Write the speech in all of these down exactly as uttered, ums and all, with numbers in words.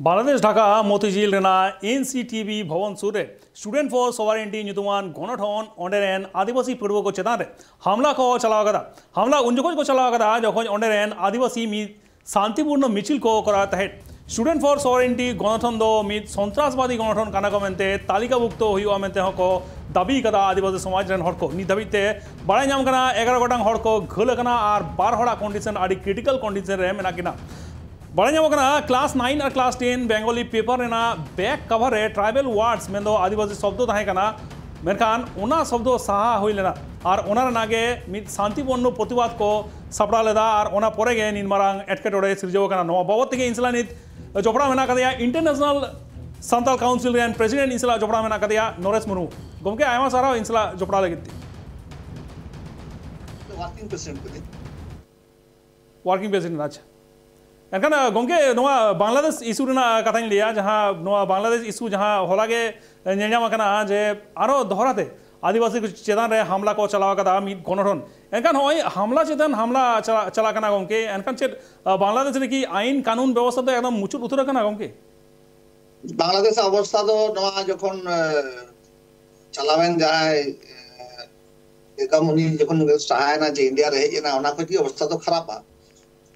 ᱵᱟᱝᱞᱟᱫᱮᱥ ᱰᱷᱟᱠᱟ ᱢᱚᱛᱤᱡᱷᱤᱞ ᱨᱮᱱᱟᱜ ᱮᱱ C T ᱵᱷᱤ ᱵᱷᱚᱵᱚᱱ ᱥᱩᱨ ᱨᱮ ᱥᱴᱩᱰᱮᱱᱴ ᱯᱷᱚᱨ ᱥᱚᱣᱟᱨᱮᱱᱴᱤ ᱧᱩᱛᱩᱢᱟᱱ ᱜᱚᱱᱚᱴᱷᱚᱱ ᱚᱸᱰᱮ ᱨᱮᱱ ᱟᱹᱫᱤᱵᱟᱹᱥᱤ ᱯᱟᱹᱴᱷᱩᱣᱟᱹ ᱠᱚ ᱪᱮᱛᱟᱱ ᱨᱮ ᱦᱟᱢᱞᱟ ᱠᱚ ᱪᱟᱞᱟᱣ ᱟᱠᱟᱫᱟ᱾ ᱦᱟᱢᱞᱟ ᱩᱱ ᱡᱚᱠᱷᱚᱱ ᱠᱚ ᱪᱟᱞᱟᱣ ᱟᱠᱟᱫᱟ, ᱡᱚᱠᱷᱚᱱ ᱚᱸᱰᱮ ᱨᱮᱱ ᱟᱹᱫᱤᱵᱟᱹᱥᱤ ᱢᱤᱫ ᱥᱟᱱᱛᱤᱯᱩᱨᱱᱚ ᱢᱤᱪᱷᱤᱞ ᱠᱚ ᱠᱚᱨᱟᱣ ᱛᱟᱦᱮᱸᱫ᱾ ᱥᱴᱩᱰᱮᱱᱴ ᱯᱷᱚᱨ ᱥᱚᱣᱟᱨᱮᱱᱴᱤ ᱜᱚᱱᱚᱴᱷᱚᱱ ᱫᱚ ᱢᱤᱫ ᱥᱚᱱᱛᱨᱟᱥᱵᱟᱫᱤ ᱜᱚᱱᱚᱴᱷᱚᱱ ᱠᱟᱱᱟ ᱠᱚ ᱢᱮᱱᱛᱮ ᱛᱟᱹᱞᱤᱠᱟᱵᱷᱩᱠᱛᱚ ᱦᱩᱭᱩᱜᱼᱟ ᱢᱮᱱᱛᱮ ᱦᱚᱸ ᱠᱚ ᱫᱟᱹᱵᱤ ᱟᱠᱟᱫᱟ ᱟᱹᱫᱤᱵᱟᱹᱥᱤ ᱥᱚᱢᱟᱡᱽ ᱨᱮᱱ ᱦᱚᱲ ᱠᱚ᱾ ᱱᱤᱛ ᱫᱷᱟᱹᱵᱤᱡ ᱛᱮ ᱵᱟᱲᱟᱭ ᱧᱟᱢ ᱠᱟᱱᱟ ᱮᱜᱟᱨᱚ ᱜᱚᱴᱟᱝ ᱦᱚᱲ ᱠᱚ ᱜᱷᱟᱹᱞ ᱟᱠᱟᱱᱟ ᱟᱨ ᱵᱟᱨ ᱦᱚᱲᱟᱜ ᱠᱚᱱᱰᱤᱥᱚᱱ ᱟᱹᱰᱤ ᱠᱨᱤᱴᱤᱠᱟᱞ ᱠᱚᱱᱰᱤᱥᱚᱱ ᱨᱮ ᱢᱮᱱᱟᱜ ᱠᱤᱱᱟ᱾ ᱵᱟᱲᱟᱭ ᱧᱟᱢᱚᱜ ᱠᱟᱱᱟ ᱠᱞᱟᱥ ᱱᱟᱭᱤᱱ ᱟᱨ ᱠᱞᱟᱥ ᱴᱮᱱ ᱵᱮᱝᱜᱚᱞᱤ ᱯᱮᱯᱟᱨ ᱨᱮᱱᱟᱜ ᱵᱮᱠ ᱠᱟᱵᱷᱟᱨ ᱨᱮ ᱴᱨᱟᱭᱵᱟᱞ ᱣᱟᱨᱰᱥ ᱢᱮᱱᱫᱚ ᱟᱹᱫᱤᱵᱟᱹᱥᱤ ᱥᱚᱵᱫᱚ ᱛᱟᱦᱮᱸ ᱠᱟᱱᱟ, ᱢᱮᱱᱠᱷᱟᱱ ᱚᱱᱟ ᱥᱚᱵᱫᱚ ᱥᱟᱦᱟ ᱦᱩᱭ ᱞᱮᱱᱟ ᱟᱨ ᱚᱱᱟ ᱨᱮᱱᱟᱜ ᱜᱮ ᱢᱤᱫ ᱥᱟᱱᱛᱤᱯᱩᱨᱱᱚ ᱯᱨᱚᱛᱤᱵᱟᱫ ᱠᱚ ᱥᱟᱯᱲᱟᱣ ᱞᱮᱫᱟ ᱟᱨ ᱚᱱᱟ ᱯᱚᱨᱮ ᱜᱮ ᱱᱤᱱ ᱢᱟᱨᱟᱝ ᱮᱴᱠᱮᱴᱚᱬᱮ ᱥᱤᱨᱡᱟᱹᱣ ᱟᱠᱟᱱᱟ᱾ ᱱᱚᱣᱟ ᱵᱟᱵᱚᱫ ᱛᱮᱜᱮ ᱤᱧ ᱥᱟᱞᱟᱜ ᱱᱤᱛ ᱡᱚᱯᱲᱟᱣ ᱢᱮᱱᱟᱜ ᱟᱠᱟᱫᱮᱭᱟ ᱤᱱᱴᱟᱨᱱᱮᱥᱱᱟᱞ ᱥᱟᱱᱛᱟᱲ ᱠᱟᱣᱩᱱᱥᱤᱞ ᱨᱮᱱ ᱯᱨᱮᱥᱤᱰᱮᱱᱴ, ᱤᱧ ᱥᱟᱞᱟᱜ ᱡᱚᱯᱲᱟᱣ ᱢᱮᱱᱟᱜ ᱟᱠᱟᱫᱮᱭᱟ ᱱᱚᱨᱮᱥ ᱢᱩᱨᱢᱩ᱾ ᱜᱚᱢᱠᱮ, ᱟᱭᱢᱟ ᱥᱟᱨᱦᱟᱣ ᱤᱧ ᱥᱟᱞᱟᱜ ᱡᱚᱯᱲᱟᱣ ᱞᱟᱹᱜᱤᱫ ᱛᱮ᱾ ᱳᱣᱟᱨᱠᱤᱝ ᱯᱨᱮᱥᱤᱰᱮᱱᱴ ᱠᱟᱹᱱᱟᱹᱧ᱾ ᱳᱣᱟᱨᱠᱤᱝ ᱯᱨᱮᱥᱤᱰᱮᱱᱴ, ᱟᱪᱪᱷᱟ᱾ ᱮᱱᱠᱷᱟᱱ, ᱟᱸ, ᱜᱚᱢᱠᱮ, ᱱᱚᱣᱟ ᱵᱟᱝᱞᱟᱫᱮᱥ ᱤᱥᱩ ᱨᱮᱱᱟᱜ ᱠᱟᱛᱷᱟᱧ ᱞᱟᱹᱭᱟ, ᱡᱟᱦᱟᱸ ᱱᱚᱣᱟ ᱵᱟᱝᱞᱟᱫᱮᱥ ᱤᱥᱩ ᱡᱟᱦᱟᱸ ᱦᱚᱞᱟ ᱜᱮ ᱧᱮᱞ ᱧᱟᱢ ᱟᱠᱟᱱᱟ ᱡᱮ ᱟᱨᱚ ᱫᱚᱦᱲᱟ ᱛᱮ ᱟᱹᱫᱤᱵᱟᱹᱥᱤ ᱠᱚ ᱪᱮᱛᱟᱱ ᱨᱮ ᱦᱟᱢᱞᱟ ᱠᱚ ᱪᱟᱞᱟᱣ ᱟᱠᱟᱫᱟ ᱢᱤᱫ ᱜᱚᱱᱚᱴᱷᱚᱱ᱾ ᱮᱱᱠᱷᱟᱱ ᱱᱚᱜᱼᱚᱭ ᱦᱟᱢᱞᱟ ᱪᱮᱛᱟᱱ ᱦᱟᱢᱞᱟ ᱪᱟᱞᱟᱜ, ᱪᱟᱞᱟᱜ ᱠᱟᱱᱟ ᱜᱚᱢᱠᱮ, ᱮᱱᱠᱷᱟᱱ ᱪᱮᱫ, ᱟᱸ, ᱵᱟᱝᱞᱟᱫᱮᱥ ᱨᱮᱠᱤ ᱟᱭᱤᱱ ᱠᱟᱹᱱᱩᱱ ᱵᱮᱵᱚᱥᱛᱷᱟ ᱫᱚ ᱮᱠᱫᱚᱢ ᱢᱩᱪᱟᱹᱫ ᱩᱛᱟᱹᱨ ᱟᱠᱟᱱᱟ ᱜᱚᱢᱠᱮ? ᱵᱟᱝᱞᱟᱫᱮᱥ ᱚᱵᱚᱥᱛᱷᱟ ᱫᱚ ᱱᱚᱣᱟ ᱡᱚᱠᱷᱚᱱ, ᱟᱸ, ᱪᱟᱞᱟᱣᱮᱱ ᱡᱟᱦᱟᱸᱭ, ᱟᱸ, ᱵᱮᱜᱚᱢ ᱩᱱᱤ ᱡᱚᱠᱷᱚᱱ ᱥᱟᱦᱟᱭᱮᱱᱟ ᱡᱮ ᱤᱱᱰᱤᱭᱟ ᱨᱮ ᱦᱮᱡ ᱮᱱᱟ, ᱚᱱᱟ ᱠᱷᱚᱱ ᱜᱮ ᱚᱵᱚᱥᱛᱷᱟ ᱫᱚ ᱠᱷᱟᱨᱟᱯᱟ᱾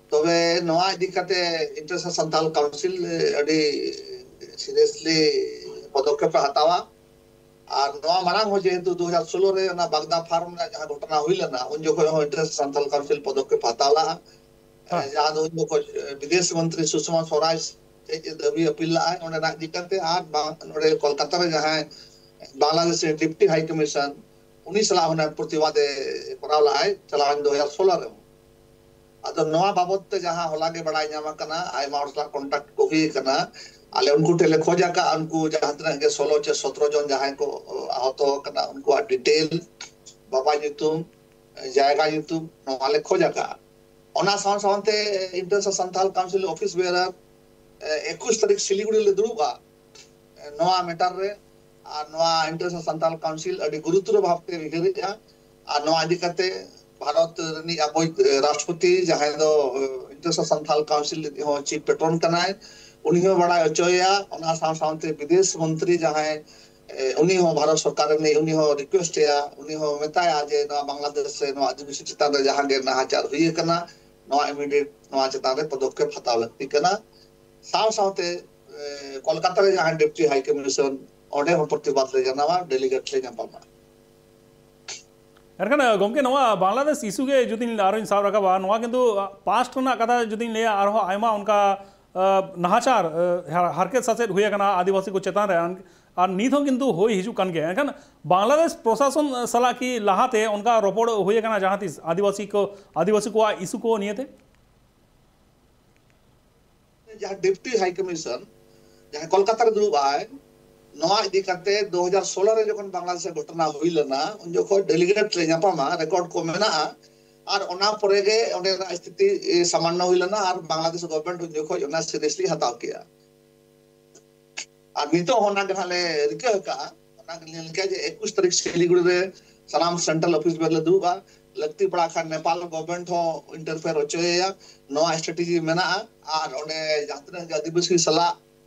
ᱛᱚᱵᱮ ᱱᱚᱣᱟ ᱤᱫᱤ ᱠᱟᱛᱮ ᱤᱱᱴᱟᱨᱱᱮᱥᱱᱟᱞ ᱥᱟᱱᱛᱟᱞ ᱠᱟᱣᱩᱱᱥᱤᱞ ᱟᱹᱰᱤ ᱥᱤᱨᱤᱭᱟᱥᱞᱤ ᱯᱚᱫᱚᱠᱷᱮᱯ ᱮ ᱦᱟᱛᱟᱣᱟ᱾ ᱟᱨ ᱱᱚᱣᱟ ᱢᱟᱲᱟᱝ ᱦᱚᱸ ᱡᱮᱦᱮᱛᱩ ᱫᱩ ᱦᱟᱡᱟᱨ ᱥᱳᱞᱳ ᱨᱮ ᱚᱱᱟ ᱵᱟᱜᱫᱟ ᱯᱷᱟᱨᱢ ᱨᱮᱱᱟᱜ ᱡᱟᱦᱟᱸ ᱜᱷᱚᱴᱚᱱᱟ ᱦᱩᱭ ᱞᱮᱱᱟ, ᱩᱱ ᱡᱚᱠᱷᱚᱱ ᱦᱚᱸ ᱤᱱᱴᱟᱨᱱᱮᱥᱱᱟᱞ ᱥᱟᱱᱛᱟᱞ ᱠᱟᱣᱩᱱᱥᱤᱞ ᱯᱚᱫᱚᱠᱷᱮᱯ ᱦᱟᱛᱟᱣ ᱞᱟᱜᱼᱟ᱾ ᱦᱮᱸ᱾ ᱡᱟᱦᱟᱸ ᱫᱚ ᱩᱱ ᱡᱚᱠᱷᱚᱱ ᱵᱤᱫᱮᱥ ᱢᱚᱱᱛᱨᱤ ᱥᱩᱥᱚᱢᱟ ᱥᱣᱚᱨᱟᱡᱽ ᱦᱮᱡ ᱫᱟᱹᱵᱤ ᱟᱹᱯᱤᱞ ᱞᱟᱜᱼᱟᱭ ᱚᱸᱰᱮᱱᱟᱜ ᱤᱫᱤ ᱠᱟᱛᱮ, ᱟᱨ ᱵᱟᱝ ᱱᱚᱰᱮ ᱠᱳᱞᱠᱟᱛᱟ ᱨᱮ ᱡᱟᱦᱟᱸᱭ ᱵᱟᱝᱞᱟᱫᱮᱥ ᱨᱮᱱ ᱰᱮᱯᱩᱴᱤ ᱦᱟᱭ ᱠᱚᱢᱤᱥᱚᱱ ᱩᱱᱤ ᱥᱟᱞᱟᱜ ᱦᱚᱸ ᱯᱨᱚᱛᱤᱵᱟᱫ ᱮ ᱠᱚᱨᱟᱣ ᱞᱟᱜᱼᱟᱭ ᱪᱟᱞᱟᱣᱮᱱ ᱫᱩ ᱦᱟᱡᱟᱨ ᱥᱳᱞᱳ ᱨᱮ᱾ ᱟᱫᱚ ᱱᱚᱣᱟ ᱵᱟᱵᱚᱛ ᱛᱮ ᱡᱟᱦᱟᱸ ᱦᱚᱞᱟ ᱜᱮ ᱵᱟᱲᱟᱭ ᱧᱟᱢ ᱟᱠᱟᱱᱟ, ᱟᱭᱢᱟ ᱦᱚᱲ ᱥᱟᱞᱟᱜ ᱠᱚᱱᱴᱟᱠᱴ ᱠᱚ ᱦᱩᱭ ᱟᱠᱟᱱᱟ, ᱟᱞᱮ ᱩᱱᱠᱩ ᱴᱷᱮᱱ ᱞᱮ ᱠᱷᱚᱡᱽ ᱟᱠᱟᱫᱼᱟ, ᱩᱱᱠᱩ ᱡᱟᱦᱟᱸ ᱛᱤᱱᱟᱹᱜ ᱜᱮ ᱥᱳᱞᱳ ᱪᱮ ᱥᱚᱛᱨᱚ ᱡᱚᱱ ᱡᱟᱦᱟᱸᱭ ᱠᱚ ᱟᱦᱚᱛᱚ ᱟᱠᱟᱱᱟ, ᱩᱱᱠᱩᱣᱟᱜ ᱰᱤᱴᱮᱞ, ᱵᱟᱵᱟ ᱧᱩᱛᱩᱢ, ᱡᱟᱭᱜᱟ ᱧᱩᱛᱩᱢ, ᱱᱚᱣᱟ ᱞᱮ ᱠᱷᱚᱡᱽ ᱟᱠᱟᱫᱼᱟ᱾ ᱚᱱᱟ ᱥᱟᱶ ᱥᱟᱶᱛᱮ ᱤᱱᱴᱟᱨᱱᱮᱥᱱᱟᱞ ᱥᱟᱱᱛᱟᱞ ᱠᱟᱣᱩᱱᱥᱤᱞ ᱚᱯᱷᱤᱥ ᱵᱮᱭᱟᱨᱟᱨ, ᱮ, ᱮᱠᱩᱥ ᱛᱟᱹᱨᱤᱠᱷ ᱥᱤᱞᱤᱜᱩᱲᱤ ᱞᱮ ᱫᱩᱲᱩᱵᱼᱟ, ᱮ, ᱱᱚᱣᱟ ᱢᱮᱴᱟᱨ ᱨᱮ᱾ ᱟᱨ ᱱᱚᱣᱟ ᱤᱱᱴᱟᱨᱱᱮᱥᱱᱟᱞ ᱥᱟᱱᱛᱟᱞ ᱠᱟᱣᱩᱱᱥᱤᱞ ᱟᱹᱰᱤ ᱜᱩᱨᱩᱛᱚᱨ ᱵᱷᱟᱵᱽᱛᱮ ᱩᱭᱦᱟᱹᱨᱮᱜᱼᱟ᱾ ᱟᱨ ᱱᱚᱣᱟ ᱤᱫᱤ ᱠᱟᱛᱮ ᱵᱷᱟᱨᱚᱛ ᱨᱤᱱᱤᱡ ᱟᱵᱚᱭᱤᱡ, ᱮ, ᱨᱟᱥᱴᱨᱚᱯᱚᱛᱤ, ᱡᱟᱦᱟᱸᱭ ᱫᱚ, ᱮ, ᱤᱱᱴᱟᱨᱱᱮᱥᱱᱟᱞ ᱥᱟᱱᱛᱟᱞ ᱠᱟᱣᱩᱱᱥᱤᱞ ᱨᱤᱱᱤᱡ ᱦᱚᱸ ᱪᱤᱯ ᱯᱮᱴᱨᱚᱱ ᱠᱟᱱᱟᱭ, ᱩᱱᱤ ᱦᱚᱸ ᱵᱟᱲᱟᱭ ᱦᱚᱪᱚᱭᱮᱭᱟ᱾ ᱚᱱᱟ ᱥᱟᱶ ᱥᱟᱶᱛᱮ ᱵᱤᱫᱮᱥ ᱢᱚᱱᱛᱨᱤ ᱡᱟᱦᱟᱸᱭ, ᱮ, ᱩᱱᱤ ᱦᱚᱸ ᱵᱷᱟᱨᱚᱛ ᱥᱚᱨᱠᱟᱨ ᱨᱤᱱᱤᱡ, ᱩᱱᱤ ᱦᱚᱸ ᱨᱤᱠᱩᱭᱮᱥᱴ ᱮᱭᱟ, ᱩᱱᱤ ᱦᱚᱸ ᱢᱮᱛᱟᱭᱟ ᱡᱮ ᱱᱚᱣᱟ ᱵᱟᱝᱞᱟᱫᱮᱥ ᱨᱮ ᱱᱚᱣᱟ ᱟᱹᱫᱤᱵᱟᱹᱥᱤ ᱪᱮᱛᱟᱱ ᱨᱮ ᱡᱟᱦᱟᱸ ᱜᱮ ᱱᱟᱦᱟᱪᱟᱨ ᱦᱩᱭ ᱟᱠᱟᱱᱟ, ᱱᱚᱣᱟ ᱤᱢᱤᱰᱤᱭᱮᱴ ᱱᱚᱣᱟ ᱪᱮᱛᱟᱱ ᱨᱮ ᱯᱚᱫᱚᱠᱷᱮᱯ ᱦᱟᱛᱟᱣ ᱞᱟᱹᱠᱛᱤ ᱠᱟᱱᱟ᱾ ᱥᱟᱶ ᱥᱟᱶᱛᱮ, ᱮ, ᱠᱚᱞᱠᱟᱛᱟ ᱨᱮ ᱡᱟᱦᱟᱸ ᱰᱮᱯᱩᱴᱤ ᱦᱟᱭ ᱠᱚᱢᱤᱥᱚᱱ, ᱚᱸᱰᱮ ᱦᱚᱸ ᱯᱨᱚᱛᱤᱵᱟᱫ ᱞᱮ ᱡᱟᱱᱟᱣᱟ, ᱰᱮᱞᱤᱜᱮᱴ ᱞᱮ ᱧᱟᱯᱟᱢᱟ᱾ ᱮᱱᱠᱷᱟᱱ ᱜᱚᱢᱠᱮ, ᱱᱚᱣᱟ ᱵᱟᱝᱞᱟᱫᱮᱥ ᱤᱥᱩ ᱜᱮ ᱡᱩᱫᱤᱧ ᱟᱨᱚᱧ ᱥᱟᱵ ᱨᱟᱠᱟᱵᱟ, ᱱᱚᱣᱟ ᱠᱤᱱᱛᱩ ᱯᱟᱥᱴ ᱨᱮᱱᱟᱜ ᱠᱟᱛᱷᱟ ᱡᱩᱫᱤᱧ ᱞᱟᱹᱭᱟ, ᱟᱨᱦᱚᱸ ᱟᱭᱢᱟ ᱚᱱᱠᱟ ᱟ, ᱱᱟᱦᱟᱪᱟᱨ, ᱟ, ᱦᱟᱨ- ᱦᱟᱨᱠᱮᱛ ᱥᱟᱥᱮᱛ ᱦᱩᱭ ᱟᱠᱟᱱᱟ ᱟᱹᱫᱤᱵᱟᱹᱥᱤ ᱠᱚ ᱪᱮᱛᱟᱱ ᱨᱮ, ᱟᱨ ᱱᱤᱛ ᱦᱚᱸ ᱠᱤᱱᱛᱩ ᱦᱩᱭ ᱦᱤᱡᱩᱜ ᱠᱟᱱ ᱜᱮᱭᱟ᱾ ᱮᱱᱠᱷᱟᱱ ᱵᱟᱝᱞᱟᱫᱮᱥ ᱯᱨᱚᱥᱟᱥᱚᱱ ᱥᱟᱞᱟᱜ ᱠᱤ ᱞᱟᱦᱟᱛᱮ ᱚᱱᱠᱟ ᱨᱚᱯᱚᱲ ᱦᱩᱭ ᱟᱠᱟᱱᱟ ᱡᱟᱦᱟᱸ ᱛᱤᱥ ᱟᱹᱫᱤᱵᱟᱹᱥᱤ ᱠᱚ, ᱟᱹᱫᱤᱵᱟᱹᱥᱤ ᱠᱚᱣᱟᱜ ᱤᱥᱩ ᱠᱚ ᱱᱤᱭᱮᱛᱮ? ᱡᱟᱦᱟᱸ ᱰᱮᱯᱩᱴᱤ ᱦᱟᱭ ᱠᱚᱢᱤᱥᱚᱱ ᱡᱟᱦᱟᱸ ᱠᱚᱞᱠᱟᱛᱟ ᱨᱮ ᱫᱩᱲᱩᱵ ᱟᱭ, ᱱᱚᱣᱟ ᱤᱫᱤ ᱠᱟᱛᱮ ᱫᱩ ᱦᱟᱡᱟᱨ ᱥᱳᱞᱳ ᱨᱮ ᱡᱚᱠᱷᱚᱱ ᱵᱟᱝᱞᱟᱫᱮᱥ ᱨᱮ ᱜᱷᱚᱴᱚᱱᱟ ᱦᱩᱭ ᱞᱮᱱᱟ, ᱩᱱ ᱡᱚᱠᱷᱚᱱ ᱰᱮᱞᱤᱜᱮᱴ ᱞᱮ ᱧᱟᱯᱟᱢᱟ, ᱨᱮᱠᱚᱨᱰ ᱠᱚ ᱢᱮᱱᱟᱜᱼᱟ᱾ ᱟᱨ ᱚᱱᱟ ᱯᱚᱨᱮ ᱜᱮ ᱚᱸᱰᱮᱱᱟᱜ ᱥᱛᱷᱤᱛᱤ, ᱮ, ᱥᱟᱢᱟᱱᱱᱚ ᱦᱩᱭ ᱞᱮᱱᱟ ᱟᱨ ᱵᱟᱝᱞᱟᱫᱮᱥ ᱜᱚᱵᱷᱚᱨᱱᱢᱮᱱᱴ ᱩᱱ ᱡᱚᱠᱷᱚᱱ ᱚᱱᱟ ᱥᱤᱨᱤᱭᱟᱥᱞᱤ ᱦᱟᱛᱟᱣ ᱠᱮᱜᱼᱟ᱾ ᱟᱨ ᱱᱤᱛᱚᱜ ᱦᱚᱸ ᱚᱱᱟ ᱜᱮ ᱦᱟᱸᱜ ᱞᱮ ᱨᱤᱠᱟᱹ ᱟᱠᱟᱜᱼᱟ, ᱚᱱᱟ ᱜᱮ ᱞᱮ ᱞᱟᱹᱭ ᱠᱮᱜᱼᱟ ᱡᱮ ᱮᱠᱩᱥ ᱛᱟᱹᱨᱤᱠᱷ ᱥᱤᱞᱤᱜᱩᱲᱤ ᱨᱮ ᱥᱟᱱᱟᱢ ᱥᱮᱱᱴᱨᱟᱞ ᱚᱯᱷᱤᱥ ᱵᱮᱨ ᱞᱮ ᱫᱩᱲᱩᱵᱼᱟ᱾ ᱞᱟᱹᱠᱛᱤ ᱯᱟᱲᱟᱜ ᱠᱷᱟᱱ ᱱᱮᱯᱟᱞ ᱜᱚᱵᱷᱚᱨᱱᱢᱮᱱᱴ ᱦᱚᱸ ᱤᱱᱴᱟᱨᱯᱷᱮᱭᱟᱨ ᱦᱚᱪᱚᱭᱮᱭᱟ᱾ ᱱᱚᱣᱟ ᱥᱴᱨᱮᱴᱮᱡᱤ ᱢᱮᱱᱟᱜᱼᱟ᱾ ᱟᱨ ᱚᱸᱰᱮ ᱡᱟᱦᱟᱸ ᱛᱤᱱᱟᱹᱜ ᱜᱮ ᱟᱹᱫᱤᱵᱟᱹᱥᱤ ᱥᱟᱞᱟᱜ,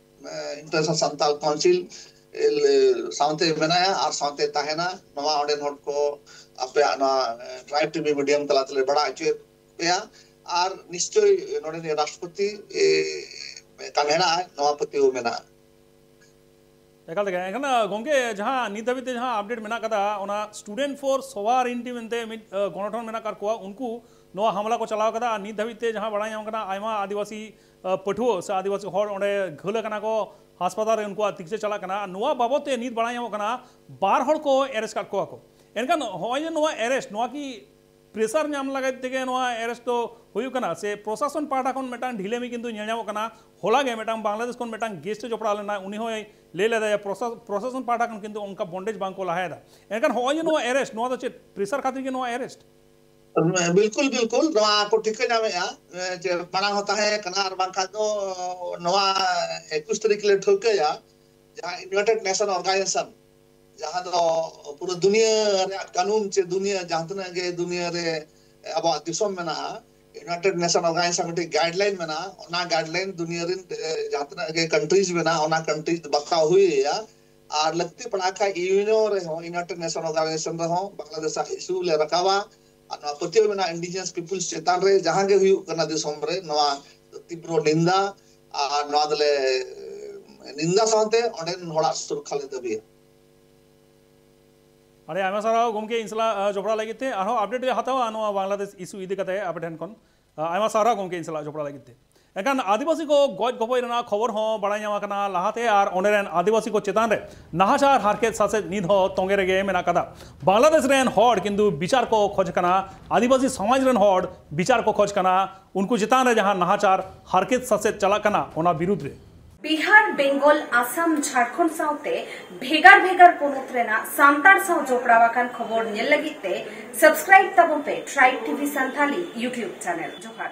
ᱮ, ᱤᱱᱴᱟᱨᱱᱮᱥᱱᱟᱞ ᱥᱟᱱᱛᱟᱞ ᱠᱟᱣᱩᱱᱥᱤᱞ, ᱮ, ᱥᱟᱶᱛᱮ ᱢᱮᱱᱟᱭᱟ ᱟᱨ ᱥᱟᱶᱛᱮ ᱛᱟᱦᱮᱱᱟ᱾ ᱱᱚᱣᱟ ᱚᱸᱰᱮᱱ ᱦᱚᱲ ᱠᱚ ᱟᱯᱮᱭᱟᱜ ᱱᱚᱣᱟ, ᱮ, ᱴᱨᱟᱭᱤᱵᱽ ᱴᱤᱵᱷᱤ ᱢᱤᱰᱤᱭᱟᱢ ᱛᱟᱞᱟ ᱛᱮᱞᱮ ᱵᱟᱲᱟᱭ ᱦᱚᱪᱚᱭᱮᱫ ᱯᱮᱭᱟ᱾ ᱟᱨ ᱱᱤᱥᱪᱚᱭ ᱱᱚᱰᱮᱱᱤᱡ ᱨᱟᱥᱴᱨᱚᱯᱚᱛᱤ, ᱮ, ᱠᱟᱱ ᱦᱮᱱᱟᱜᱼᱟ, ᱱᱚᱣᱟ ᱯᱟᱹᱛᱭᱟᱹᱣ ᱢᱮᱱᱟᱜᱼᱟ᱾ ᱮᱠᱟᱞ ᱛᱮᱜᱮ᱾ ᱮᱱᱠᱷᱟᱱ, ᱟ, ᱜᱚᱢᱠᱮ, ᱡᱟᱦᱟᱸ ᱱᱤᱛ ᱫᱷᱟᱹᱵᱤᱡ ᱛᱮ ᱡᱟᱦᱟᱸ ᱟᱯᱰᱮᱴ ᱢᱮᱱᱟᱜ ᱠᱟᱫᱟ, ᱚᱱᱟ ᱥᱴᱩᱰᱮᱱᱴ ᱯᱷᱚᱨ ᱥᱚᱣᱟᱨᱤᱱᱴᱤ ᱢᱮᱱᱛᱮ ᱢᱤᱫ, ᱟ, ᱜᱚᱱᱚᱴᱷᱚᱱ ᱢᱮᱱᱟᱜ ᱟᱠᱟᱫ ᱠᱚᱣᱟ, ᱩᱱᱠᱩ ᱱᱚᱣᱟ ᱦᱟᱢᱞᱟ ᱠᱚ ᱪᱟᱞᱟᱣ ᱠᱟᱫᱟ᱾ ᱟᱨ ᱱᱤᱛ ᱫᱷᱟᱹᱵᱤᱡ ᱛᱮ ᱡᱟᱦᱟᱸ ᱵᱟᱲᱟᱭ ᱧᱟᱢ ᱠᱟᱱᱟ, ᱟᱭᱢᱟ ᱟᱹᱫᱤᱵᱟᱹᱥᱤ, ᱟ, ᱯᱟᱹᱴᱷᱩᱣᱟᱹ ᱥᱮ ᱟᱹᱫᱤᱵᱟᱹᱥᱤ ᱦᱚᱲ ᱚᱸᱰᱮ ᱜᱷᱟᱹᱞ ᱟᱠᱟᱱᱟ ᱠᱚ, ᱦᱟᱥᱯᱟᱛᱟᱞ ᱨᱮ ᱩᱱᱠᱩᱣᱟᱜ ᱛᱤᱠᱪᱟᱹ ᱪᱟᱞᱟᱜ ᱠᱟᱱᱟ᱾ ᱱᱚᱣᱟ ᱵᱟᱵᱚᱫ ᱛᱮ ᱱᱤᱛ ᱵᱟᱲᱟᱭ ᱧᱟᱢᱚᱜ ᱠᱟᱱᱟ, ᱵᱟᱨ ᱦᱚᱲ ᱠᱚ ᱮᱨᱮᱥᱴ ᱠᱟᱫ ᱠᱚᱣᱟ ᱠᱚ᱾ ᱮᱱᱠᱷᱟᱱ ᱦᱚᱸᱜᱼᱚᱭ ᱡᱮ ᱱᱚᱣᱟ ᱮᱨᱮᱥᱴ, ᱱᱚᱣᱟ ᱠᱤ ᱯᱨᱮᱥᱟᱨ ᱧᱟᱢ ᱞᱟᱹᱜᱤᱫ ᱛᱮᱜᱮ ᱱᱚᱣᱟ ᱮᱨᱮᱥᱴ ᱫᱚ ᱦᱩᱭᱩᱜ ᱠᱟᱱᱟ, ᱥᱮ ᱯᱨᱚᱥᱟᱥᱚᱱ ᱯᱟᱦᱴᱟ ᱠᱷᱚᱱ ᱢᱤᱫᱴᱟᱝ ᱰᱷᱤᱞᱟᱹᱢᱤ ᱠᱤᱱᱛᱩ ᱧᱮᱞ ᱧᱟᱢᱚᱜ ᱠᱟᱱᱟ? ᱦᱚᱞᱟ ᱜᱮ ᱢᱤᱫᱴᱟᱝ ᱵᱟᱝᱞᱟᱫᱮᱥ ᱠᱷᱚᱱ ᱢᱤᱫᱴᱟᱝ ᱜᱮᱥᱴ ᱮ ᱡᱚᱯᱲᱟᱣ ᱞᱮᱱᱟ, ᱩᱱᱤ ᱦᱚᱸᱭ ᱞᱟᱹᱭ ᱞᱮᱫᱟ ᱡᱮ ᱯᱨᱚᱥᱟ-, ᱯᱨᱚᱥᱟᱥᱚᱱ ᱯᱟᱦᱴᱟ ᱠᱷᱚᱱ ᱠᱤᱱᱛᱩ ᱚᱱᱠᱟ ᱵᱚᱱᱰᱮᱡᱽ ᱵᱟᱝ ᱠᱚ ᱞᱟᱦᱟᱭᱮᱫᱟ᱾ ᱮᱱᱠᱷᱟᱱ ᱦᱚᱸᱜᱼᱚᱭ ᱡᱮ ᱱᱚᱣᱟ ᱮᱨᱮᱥᱴ, ᱱᱚᱣᱟ ᱫᱚ ᱪᱮᱫ ᱯᱨᱮᱥᱟᱨ ᱠᱷᱟᱹᱛᱤᱨ ᱜᱮ ᱱᱚᱣᱟ ᱮᱨᱮᱥᱴ? ᱵᱤᱞᱠᱩᱞ, ᱵᱤᱞᱠᱩᱞ, ᱱᱚᱣᱟ ᱠᱚ ᱴᱷᱤᱠᱟᱹ ᱧᱟᱢᱮᱫᱼᱟ, ᱮ, ᱡᱮ ᱢᱟᱲᱟᱝ ᱦᱚᱸ ᱛᱟᱦᱮᱸ ᱠᱟᱱᱟ, ᱟᱨ ᱵᱟᱝᱠᱷᱟᱱ ᱫᱚ ᱱᱚᱣᱟ ᱮᱠᱩᱥ ᱛᱟᱹᱨᱤᱠᱷ ᱞᱮ ᱴᱷᱟᱹᱣᱠᱟᱹᱭᱟ, ᱡᱟᱦᱟᱸ ᱤᱭᱩᱱᱟᱭᱴᱮᱰ ᱱᱮᱥᱚᱱ ᱚᱨᱜᱟᱱᱟᱭᱡᱮᱥᱚᱱ, ᱡᱟᱦᱟᱸ ᱫᱚ ᱯᱩᱨᱟᱹ ᱫᱩᱱᱤᱭᱟᱹ ᱨᱮᱭᱟᱜ ᱠᱟᱹᱱᱩᱱ ᱪᱮ ᱫᱩᱱᱤᱭᱟᱹ, ᱡᱟᱦᱟᱸ ᱛᱤᱱᱟᱹᱜ ᱜᱮ ᱫᱩᱱᱤᱭᱟᱹ ᱨᱮ ᱟᱵᱚᱣᱟᱜ ᱫᱤᱥᱚᱢ ᱢᱮᱱᱟᱜᱼᱟ, ᱤᱭᱩᱱᱟᱭᱴᱮᱰ ᱱᱮᱥᱚᱱ ᱚᱨᱜᱟᱱᱟᱭᱡᱮᱥᱚᱱ ᱢᱤᱫᱴᱮᱡ ᱜᱟᱭᱤᱰᱞᱟᱭᱤᱱ ᱢᱮᱱᱟᱜᱼᱟ, ᱚᱱᱟ ᱜᱟᱭᱤᱰᱞᱟᱭᱤᱱ ᱫᱩᱱᱤᱭᱟᱹ ᱨᱮᱱ ᱡᱟᱦᱟᱸ ᱛᱤᱱᱟᱹᱜ ᱜᱮ ᱠᱟᱱᱴᱨᱤᱡᱽ ᱢᱮᱱᱟᱜᱼᱟ, ᱚᱱᱟ ᱠᱟᱱᱴᱨᱤᱡᱽ ᱵᱟᱛᱟᱣ ᱦᱩᱭ ᱟᱭᱟ᱾ ᱟᱨ ᱞᱟᱹᱠᱛᱤ ᱯᱟᱲᱟᱜ ᱠᱷᱟᱱ ᱤᱭᱩᱮᱱ ᱨᱮᱦᱚᱸ, ᱤᱭᱩᱱᱟᱭᱴᱮᱰ ᱱᱮᱥᱚᱱ ᱚᱨᱜᱟᱱᱟᱭᱡᱮᱥᱚᱱ ᱨᱮᱦᱚᱸ ᱵᱟᱝᱞᱟᱫᱮᱥ ᱟᱜ ᱤᱥᱩ ᱞᱮ ᱨᱟᱠᱟᱵᱟ᱾ ᱟᱨ ᱱᱚᱣᱟ ᱯᱟᱹᱛᱭᱟᱹᱣ ᱢᱮᱱᱟᱜᱼᱟ, ᱤᱱᱰᱤᱡᱤᱱᱟᱥ ᱯᱤᱯᱩᱞᱥ ᱪᱮᱛᱟᱱ ᱨᱮ ᱡᱟᱦᱟᱸ ᱜᱮ ᱦᱩᱭᱩᱜ ᱠᱟᱱᱟ ᱫᱤᱥᱚᱢ ᱨᱮ, ᱱᱚᱣᱟ ᱛᱤᱵᱨᱚ ᱱᱤᱱᱫᱟ ᱟᱨ ᱱᱚᱣᱟ ᱫᱚᱞᱮ ᱱᱤᱱᱫᱟ ᱥᱟᱶᱛᱮ ᱚᱸᱰᱮᱱ ᱦᱚᱲᱟᱜ ᱥᱩᱨᱚᱠᱠᱷᱟ ᱞᱮ ᱫᱟᱹᱵᱤᱭᱟ᱾ ᱟᱹᱰᱤ ᱟᱭᱢᱟ ᱥᱟᱨᱦᱟᱣ ᱜᱚᱢᱠᱮ ᱤᱧ ᱥᱟᱞᱟᱜ ᱡᱚᱯᱲᱟᱣ ᱞᱟᱹᱜᱤᱫ ᱛᱮ᱾ ᱟᱨᱦᱚᱸ ᱟᱯᱰᱮᱴ ᱞᱮ ᱦᱟᱛᱟᱣᱟ ᱱᱚᱣᱟ ᱵᱟᱝᱞᱟᱫᱮᱥ ᱤᱥᱩ ᱤᱫᱤ ᱠᱟᱛᱮ ᱟᱯᱮ ᱴᱷᱮᱱ ᱠᱷᱚᱱ᱾ ᱟᱭᱢᱟ ᱥᱟᱨᱦᱟᱣ ᱜᱚᱢᱠᱮ ᱤᱧ ᱥᱟᱞᱟᱜ ᱡᱚᱯᱲᱟᱣ ᱞᱟᱹᱜᱤᱫ ᱛᱮ᱾ ᱮᱱᱠᱷᱟᱱ ᱟᱹᱫᱤᱵᱟᱹᱥᱤ ᱠᱚ ᱜᱚᱡ ᱜᱚᱯᱚᱡ ᱨᱮᱱᱟᱜ ᱠᱷᱚᱵᱚᱨ ᱦᱚᱸ ᱵᱟᱲᱟᱭ ᱧᱟᱢ ᱟᱠᱟᱱᱟ ᱞᱟᱦᱟᱛᱮ, ᱟᱨ ᱚᱸᱰᱮ ᱨᱮᱱ ᱟᱹᱫᱤᱵᱟᱹᱥᱤ ᱠᱚ ᱪᱮᱛᱟᱱ ᱨᱮ ᱱᱟᱦᱟᱪᱟᱨ, ᱦᱟᱨᱠᱮᱛ ᱥᱟᱥᱮᱛ ᱱᱤᱛ ᱦᱚᱸ ᱛᱚᱸᱜᱮ ᱨᱮᱜᱮ ᱢᱮᱱᱟᱜ ᱟᱠᱟᱫᱟ᱾ ᱵᱟᱝᱞᱟᱫᱮᱥ ᱨᱮᱱ ᱦᱚᱲ ᱠᱤᱱᱛᱩ ᱵᱤᱪᱟᱨ ᱠᱚ ᱠᱷᱚᱡᱽ ᱠᱟᱱᱟ, ᱟᱹᱫᱤᱵᱟᱹᱥᱤ ᱥᱚᱢᱟᱡᱽ ᱨᱮᱱ ᱦᱚᱲ ᱵᱤᱪᱟᱨ ᱠᱚ ᱠᱷᱚᱡᱽ ᱠᱟᱱᱟ, ᱩᱱᱠᱩ ᱪᱮᱛᱟᱱ ᱨᱮ ᱡᱟᱦᱟᱸ ᱱᱟᱦᱟᱪᱟᱨ, ᱦᱟᱨᱠᱮᱛ ᱥᱟᱥᱮᱛ ᱪᱟᱞᱟᱜ ᱠᱟᱱᱟ ᱚᱱᱟ ᱵᱤᱨᱩᱫᱽ ᱨᱮ᱾ ᱵᱤᱦᱟᱨ, ᱵᱮᱝᱜᱚᱞ, ᱟᱥᱟᱢ, ᱡᱷᱟᱲᱠᱷᱚᱸᱰ ᱥᱟᱶᱛᱮ ᱵᱷᱮᱜᱟᱨ ᱵᱷᱮᱜᱟᱨ ᱯᱚᱱᱚᱛ ᱨᱮᱱᱟᱜ ᱥᱟᱱᱛᱟᱲ ᱥᱟᱶ ᱡᱚᱯᱲᱟᱣ ᱟᱠᱟᱱ ᱠᱷᱚᱵᱚᱨ ᱧᱮᱞ ᱞᱟᱹᱜᱤᱫ ᱛᱮ ᱥᱟᱵᱥᱠᱨᱟᱭᱤᱵ ᱛᱟᱵᱚᱱ ᱯᱮ tribe TV Santhali YouTube channel. ᱡᱚᱦᱟᱨ᱾